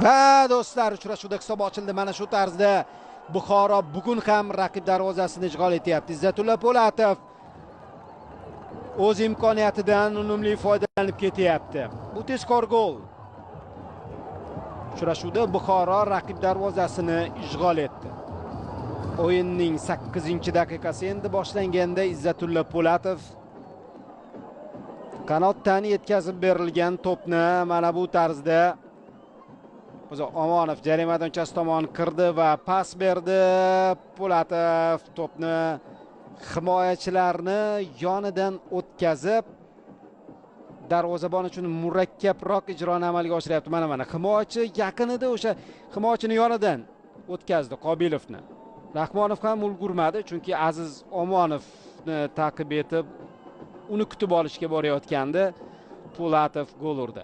Va do'stlar, uchrashuvda hisob ochildi. Mana shu tarzda Buxoro bugun ham raqib darvozasini ishg'ol etyapti. Izzatulla Po'latov o'z imkoniyatidan unumli foydalanib ketyapti. Bu tezkor gol. Uchrashuvda Buxoro raqib darvozasini ishg'ol etdi. O'yinning 8-daqiqasi endi boshlanganda Izzatulla Po'latov qanotdan yetkazib berilgan to'pni mana bu tarzda Omonov jarima maydonchasi tomon kirdi va pas berdi. Po'latov to'pni himoyachilarni yonidan o'tkazib darvozabon uchun murakkabroq ijroni amalga oshiryapti. Mana himoyachi yaqinida o'sha himoyachini yonidan o'tkazdi Qobilovni. Rahmonov ham ulgurmadi, chunki Aziz Omonovni ta'qib etib uni kutib olishga borayotgandi. Po'latov gol urdi.